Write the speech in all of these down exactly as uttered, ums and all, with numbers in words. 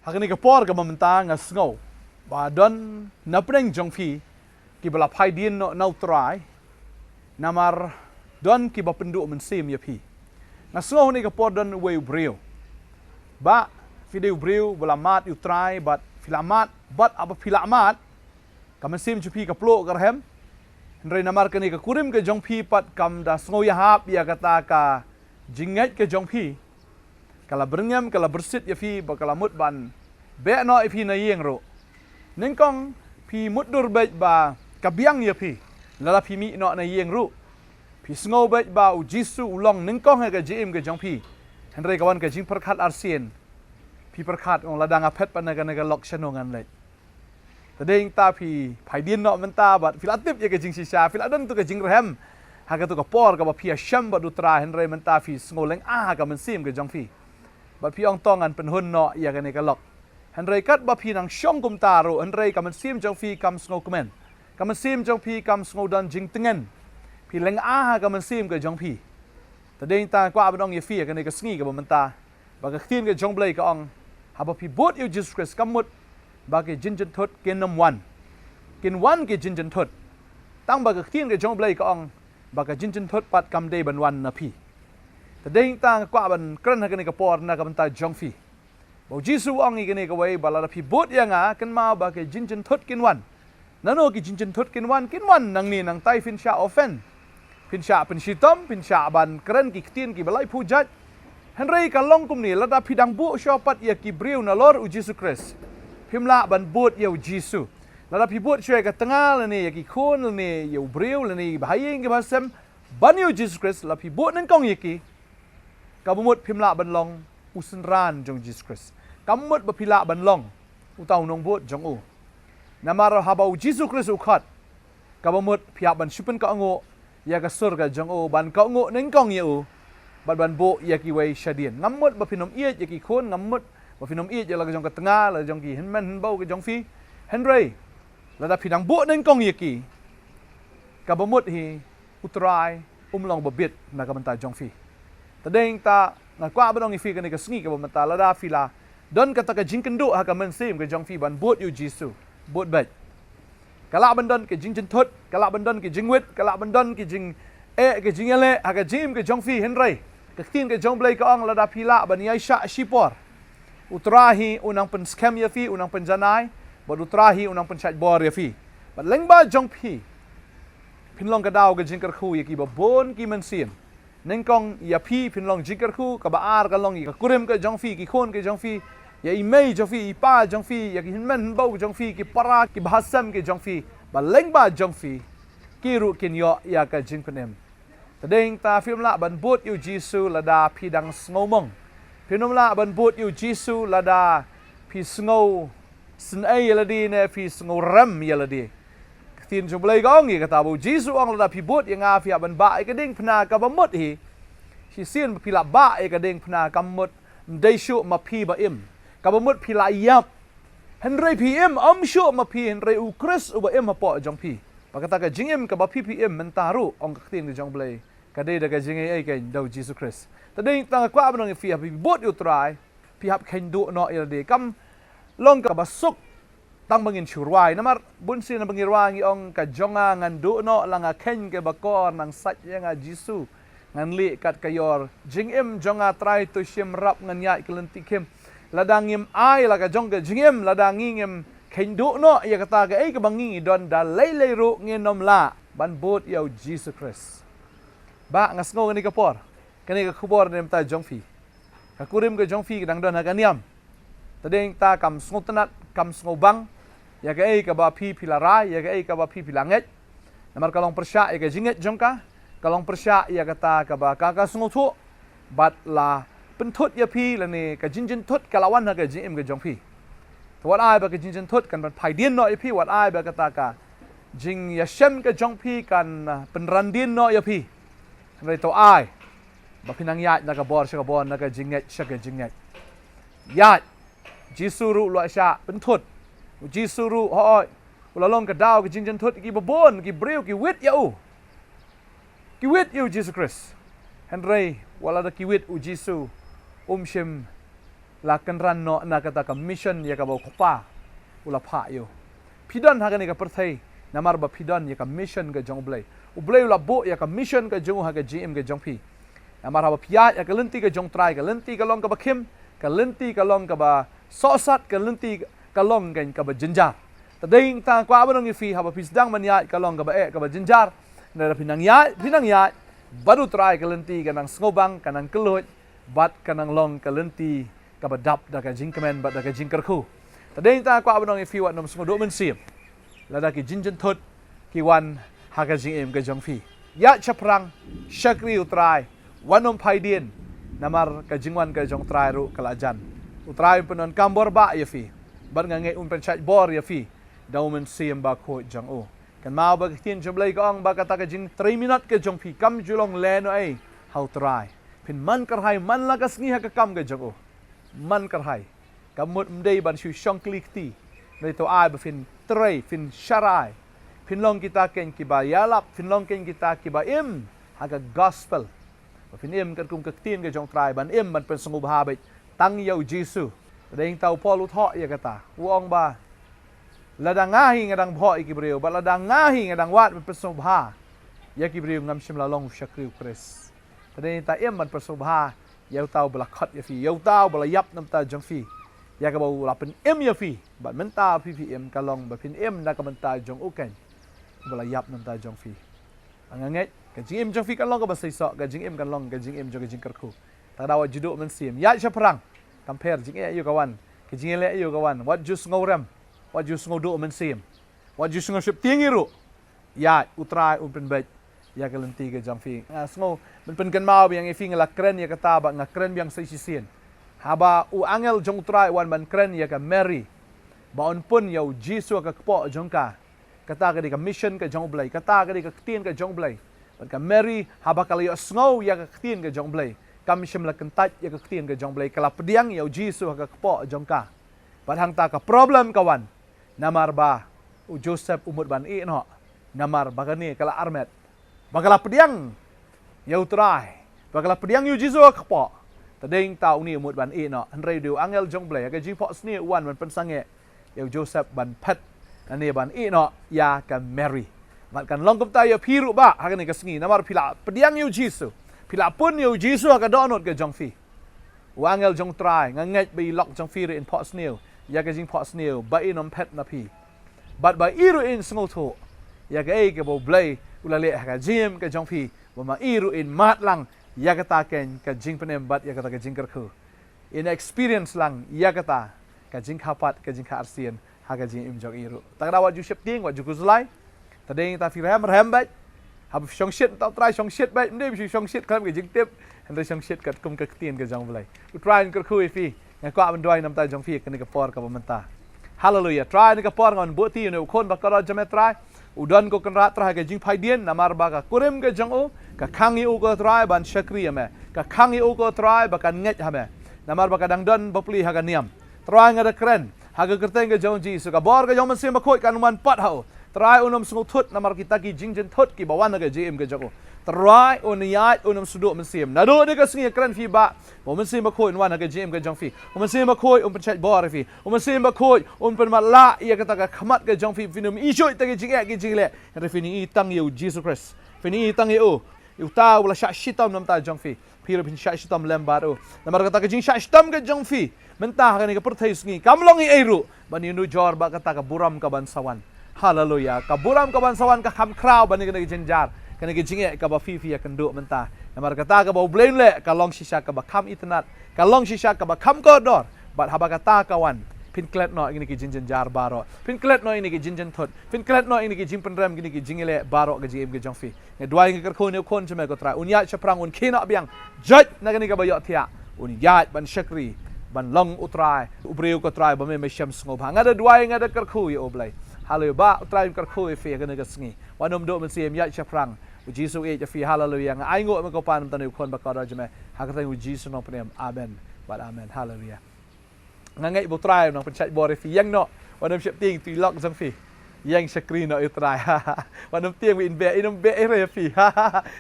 Ha kane ka por kaba mynta nga sngew ba don na pdeng jong phi kiba la phai dien noh na U Trai, namar don kiba pynduh mynsiem ïa phi. Nga sngew ha kane ka por don uwei u briew. Ba phi dei u briew ba la mad ïa U Trai, bad phi la mad, bad haba phi la mad, ka mynsiem jong phi ka ploh ka rhem. Hynrei namar kane ka kurim ka jong phi pat kam da sngew ïahap ïa kata ka jingngeit ka jong phi, ka la byrngem, ka la byrsit ïa phi, ba ka la mut ban beh noh ïa phi na ïing ruh. Nyngkong phi mutdur beit ba ka biang ïa phi lada phi mih noh na ïing ruh. Phi sngew beit ba U Jisu u long nyngkong ha ka jingim ka jong phi. Hynrei ka wan ka jingpyrkhat arsien, phi pyrkhat, "Ong, lada nga phet pat na kane ka lok, shano ngan leit?" Te dei nangta phi phai dien noh mynta bad phi la tip ïa ka jingshisha, phi la don tu ka jingrhem ha katu ka por kaba phi ïashem bad U Trai, hynrei mynta phi sngew lynga ha ka mynsiem ka jong phi. Bad phi ong, "To ngan pynhun noh ïa kane ka lok." Hynrei katba phi nang shong kumta ruh, hynrei ka mynsiem jong phi kam sngewkmen. Ka mynsiem jong phi kam sngew don jingtngen. Phi lynga ha ka mynsiem ka jong phi. Te dei nangta nga kwah ban ong ïa phi ha kane ka sngi kaba mynta ba ka ktien ka jong U Blei ka ong, haba phi bud ïa U Jisu Khrist, kam mut ba ki jingjynthut kin ym wan. Kin wan ki jingjynthut. Tang ba ka ktien ka jong U Blei ka ong ba ka jingjynthut pat kam dei ban wan na phi. Te dei nangta nga kwah ban kren ha kane ka por na ka bynta jong phi, ba U Jisu u ong ïa kane kawei, ba lada phi bud ïa nga, kynmaw ba ki jingjynthut kin wan. Nano ki jingjynthut kin wan? Kin wan nangne nangtai phin shah ofen, phin shah pynshitom, phin shah ban kren ki ktien kiba laiphew jait. Hynrei ka long kumne, lada phi dang buh shuwa pat ïa ki briew nalor U Jisu Khrist, phim lah ban bud ïa U Jisu. Lada phi bud shuwa ïa ka tnga lane ïa ki khun lane ïa u briew lane ïa ki bahaïing ki bahasem ban ïa U Jisu Khrist, lada phi bud nyngkong ïa ki, kaba mut phim lah ban long u synran jong U Jisu Khrist. Kam mut ba phi lah ban long uta u nongbud jong u. Namar haba U Jisu Khrist u khot, kaba mut phi hap ban shu pynkohnguh ïa ka sur ka jong u, ban kohnguh nyngkong ïa u, bad ban buh ïa kiwei shadien. Ngam mut ba phin ym ïeit ïa ki khun, ngam mut ba phin ym ïeit ïa la ka jong ka tnga, la ka jong ki hynmen hynbew ka jong phi. Hynrei lada phi dang buh nyngkong ïa ki, kaba mut hi U Trai um long ba bit na ka bynta jong phi. Te dei nangta nga kwah ban ong ïa phi kane ka sngi kaba mynta, lada phi la don kata ka jingkynduh ha ka mynsiem ka jong phi ban bud ïa U Jisu, bud beit. Ka lah ban don ka jingjynthut, ka lah ban don ka jingwit, ka lah ban don ka jingeh, ka jingïaleh ha ka jingim ka jong phi, hynrei ka ktien ka jong U Blei ka ong, lada phi lah ban ïaishah shipor, U Trai hi u nang pynskhem ïa phi, u nang pynjanai, bad U Trai hi u nang pynshait bor ïa phi. Bad lyngba jong phi phin long ka daw ka jingkyrkhu ïa kiba bun ki mynsiem. Nyngkong ïa phi phin long jingkyrkhu, kaba ar ka long ïa ka kurim ka jong phi, ki khun ka jong phi, ïa i mei jong phi, i pa jong phi, ïa ki hynmen hynbew ka jong phi, ki para ki bahasem ka jong phi. Bad lyngba jong phi ki ruh kin ïoh ïa ka jingpynim. Te dei nangta phim lah ban bud ïa U Jisu lada phi dang sngewmong. Phim lah ban bud ïa U Jisu lada phi sngewsynei ïa lade ne phi sngewrem ïa lade. Ka ktien jong U Blei ka ong ïa kata, ba U Jisu u ong, lada phi bud ïa nga phi hap ban bah ïa ka diengphna, kaba mut hi, shisien ba phi la bah ïa ka diengphna, kam mut ym dei shuh ma phi ba im. Kaba mut phi la ïap, hynrei phi im, ym shuh ma phi, hynrei U Khrist uba im hapoh jong phi. Bad kata ka jingim kaba phi phi im mynta ruh, ong ka ktien ka jong U Blei, ka dei da ka jingaiei keiñ da U Jisu Khrist. Te dei nangta nga kwah ban ong ïa phi, haba phi bud ïa U Trai, phi hap kheiñ duh noh ïa lade. Kam long kaba suk tang ba ngin shu rwai. Namar bunsien ba ngi rwai ngi ong, ka jong nga ngan duh noh, la nga kheiñ kaba kor, nang sait ïa nga Jisu, ngan lieh kat ka ïor. Jingim jong nga Trai, to shim rap, ngan ïaid ka lynti khim. Lada ngim ai la ka jong ka jingim, lada ngi ngim kheiñ duh noh ïa kata kaei kaba ngi ngi don, da lei lei ruh ngin ym lah ban bud ïa U Jisu Khrist. Ba nga sngew kane ka por, kane ka khubor na ka bynta jong phi. Ka kurim ka jong phi ka dang don ha ka niam. Te dei nangta kam sngewtynnat, kam sngewbang ïa kaei kaba phi phi la rai, ïa kaei kaba phi phi la ngeit. Namar ka long pyrshah ïa ka jingngeit jong ka, ka long pyrshah ïa kata kaba ka, ka sngewthuh, bad la pynthut ïa phi, lane ka jingjynthut ka la wan ha ka jingim ka jong phi. Te wat ai ba ka jingjynthut kan pynphai dien noh ïa phi, wat ai ba kata ka jingïashem ka jong phi kan, ah, pynran dien noh ïa phi. Hynrei to ai ba phin nang ïaid na ka bor sha ka bor, na ka jingngeit sha ka jingngeit. Ïaid. Jisu ruh u la shah pynthut. U Jisu ruh, hooid, u la long ka daw ka jingjynthut ïa kiba bun, ki briew ki wit ïa u. Ki wit ïa U Jisu Khrist. Hynrei wat la da ki wit, U Jisu um shym la kynran noh na kata ka mission ïa kaba u Kpa u la phah ïa u. Phi don ha kane ka pyrthei namar ba phi don ïa ka mission ka jong U Blei. U Blei u la buh ïa ka mission ka jong u ha ka jingim ka jong phi. Namar haba phi ïaid ha ka lynti ka jong U Trai, ka lynti ka long kaba khim, ka lynti ka long kaba sohsat, ka lynti ka long kaba jynjar. Te dei tang kwah ban ong ïa phi, haba phi sdang ban ïaid ka long kaba eh, kaba jynjar. Hynrei lada phi nang ïaid, phi nang ïaid bad U Trai, ka lynti ka nang sngewbang, ka nang kylluid, bad ka nang long ka lynti kaba dap da ka jingkmen bad da ka jingkyrkhu. Te dei tang kwah ban ong ïa phi, wat nym sngewduh mynsiem lada ki jingjynthut ki wan ha ka jingim ka jong phi. Ïaid shaphrang, shakri U Trai, wat nym phai dien, namar ka jingwan ka jong U Trai ruh ka la jan. U Trai un pyndonkam bor bha ïa phi, bad nga ngeit un pynshait bor ïa phi da U Mynsiem Bakhuid jong u. Kynmaw ba ka ktien jong U Blei ka ong ba kata ka jingtrei minot ka jong phi kam ju long lehnohei ha U Trai. Phin man kyrhai man la ka sngi ha ka kam ka jong u. Man kyrhai. Kam mut ym dei ban shu shong kli kti. Hynrei to ai ba phin trei, phin sharai, phin long kita kein kiba ïalap, phin long kein kita kiba im ha ka gospel. Ba phin im katkum ka ktien ka jong U Trai, ban im ban pynsngewbha beit tang ïa U Jisu. Te dei tang u Paul u thoh ïa kata, u ong ba lada nga hi nga dang bhoh ïa ki briew, bad lada nga hi nga dang wad ban pynsngewbha ïa ki briew, ngam shym la long u shakri U Khrist. Te dei tang im ban pynsngewbha ïa uta uba la khot ïa phi, ïa uta uba la ïap na ka bynta jong phi, ïa kaba u la pynim ïa phi. Bad mynta phi, phi im ka long ba phin im na ka bynta jong u kein uba la ïap na ka bynta jong phi. Nga ngeit ka jingim jong phi kan long kaba seisoh, ka jingim kan long ka jingim jong ka jingkyrkhu. Te da wat ju duh mynsiem, ïaid shaphrang. Kam pher jingeh aïu ka wan, ka jingïaleh aïu ka wan, wat ju sngewrem, wat ju sngewduh mynsiem, wat ju sngewsheptieng hi ruh. Ïaid, U Trai un pynbeit ïa ka lynti ka jong phi. Nga sngew ban pynkynmaw biang ïa phi, nga la kren ïa kata bad nga kren biang sa shisien. Haba u angel jong U Trai u wan ban kren ïa ka Mary ba un pun ïa U Jisu ha ka kpoh jong ka. Kata ka dei ka mission ka jong U Blei, kata ka dei ka ktien ka jong U Blei. Bad ka Mary, haba ka la ïohsngew ïa ka ktien ka jong U Blei, kam shym la kyntait ïa ka ktien ka jong U Blei, ka la pdiang ïa U Jisu ha ka kpoh jong ka. Bad hangta ka problem ka wan, namar ba u Joseph u mut ban ïeh noh, namar ba kane ka la armet, ba ka la pdiang ïa U Trai, ba ka la pdiang ïa U Jisu ha ka kpoh. Te dei tang une u mut ban ïeh noh, hynrei dei u angel jong U Blei ha ka jingphohsniew u wan ban pynsangeh ïa u Joseph ban phet, lane ban ïeh noh ïa ka Mary. Bad kan long kumta ïa phi ruh bah ha kane ka sngi, namar phi la pdiang ïa U Jisu, phi la pun ïa U Jisu ha ka dohnud ka jong phi. U angel jong U Trai, nga ngeit ba i lok jong phi ruh in phohsniew ïa ka jingphohsniew ba in ym phet na phi, bad ba i ruh in sngewthuh ïa kaei kaba U Blei u la leh ha ka jingim ka jong phi, ba ma i ruh in mad lang ïa kata kein ka jingpynim bad ïa kata ka jingkyrkhu. In experience lang ïa kata ka jingkha pat, ka jingkha arsien ha ka jingim jong i ruh. Te da wat ju sheptieng, wat ju khuslai. Te dei tang phi rhem, rhem beit. Haba phi shongshit bad U Trai, shongshit beit. Ym dei phi shongshit khlem ka jingtip, hynrei shongshit katkum ka ktien ka jong U Blei. U Trai un kyrkhu ïa phi. Nga kwah ban duwai na ka bynta jong phi ha kane ka por kaba mynta. Haleluia. Trai, ha kane ka por nga wan buh ïa une u khun ba kordor jong me, Trai. U don ko Kynrad, Trai, ha ka jingphai dien, namar ba ka kurim ka jong u ka khang ïa u ko Trai ban shakri ïa me, ka khang ïa u ko Trai ba kan ngeit ha me, namar ba ka dang don bapli ha ka niam. Trai, nga da kren ha ka kyrteng ka jong U Jisu, ka bor ka jong U Mynsiem Bakhuid kan wan pat ha u. Trai, un ym sngewthut namar kita ki jingjynthut kiba wan ha ka jingim ka jong u. Trai, un ïaid, un ym sngewduh mynsiem. Naduh kane ka sngi nga kren ïa phi bah, ba U Mynsiem Bakhuid un wan ha ka jingim ka jong phi. U Mynsiem Bakhuid un pynshait bor ïa phi. U Mynsiem Bakhuid un pynmatlah ïa kata ka khmat ka jong phi, phin ym ïohi ïa ki jingeh ki jingleh, hynrei phin ïohi tang ïa U Jisu Khrist. Phin ïohi tang ïa u, ïa uta uba la shah shitom na ka bynta jong phi. Phi ruh phin shah shitom lem bad u. Namar kata ka jingshah shitom ka jong phi mynta ha kane ka pyrthei sngi kam long ei ei ruh ban ïanujor bad kata ka burom kaban sa wan. Haleluia. Ka burom kaban sa wan ka kham khraw ban ïa kane ka jynjar, kane ka jingeh kaba phi phi ïakynduh mynta. Namar kata kaba U Blei un leh ka long shisha kaba kham itynnad, ka long shisha kaba kham kordor. Bad haba kata ka wan, phin klet noh ïa kine ki jingjynjar baroh, phin klet noh ïa kine ki jingjynthut, phin klet noh ïa kine ki jingpynrem, kine ki jingïaleh baroh ha ka jingim ka jong phi. Nga duwai, nga kyrkhu ïa une u khun jong me ko Trai, un ïaid shaphrang, un khie noh biang, jait na kane kaba ïohthiah, un ïaid ban shakri, ban long u Trai, u briew ko Trai ba me, me shem sngewbha. Nga da duwai, nga da kyrkhu ïa U Blei. Haleluia. Bah, U Trai un kyrkhu ïa phi ha kane ka sngi. Wat nym duh mynsiem, ïaid shaphrang. U Jisu u ïeit ïa phi. Haleluia. Nga ainguh me ko Pa na ka bynta une u khun ba kordor jong me, ha ka kyrteng U Jisu nongpynim. Amen bad amen. Haleluia. Nga ngeit ba U Trai un nang pynshait bor ïa phi. Ïeng noh, wat nym sheptieng, to i lok jong phi. Ïeng shakri noh ïa U Trai. Wat nym tieng ba in beh, in ym beh ei ei ïa phi.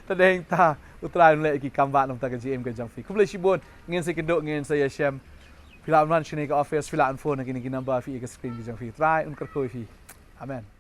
Te dei hangta U Trai un leh ïa ki kam bah na ka bynta ka jingim ka jong phi. Khublei shibun. Ngin sa ïakynduh, ngin sa ïashem Phi lah ban wan shane ka office, phi lah ban phone ha kine ki number phi ïa ka screen ki jong phi. Trai un kyrkhu ïa phi. Amen.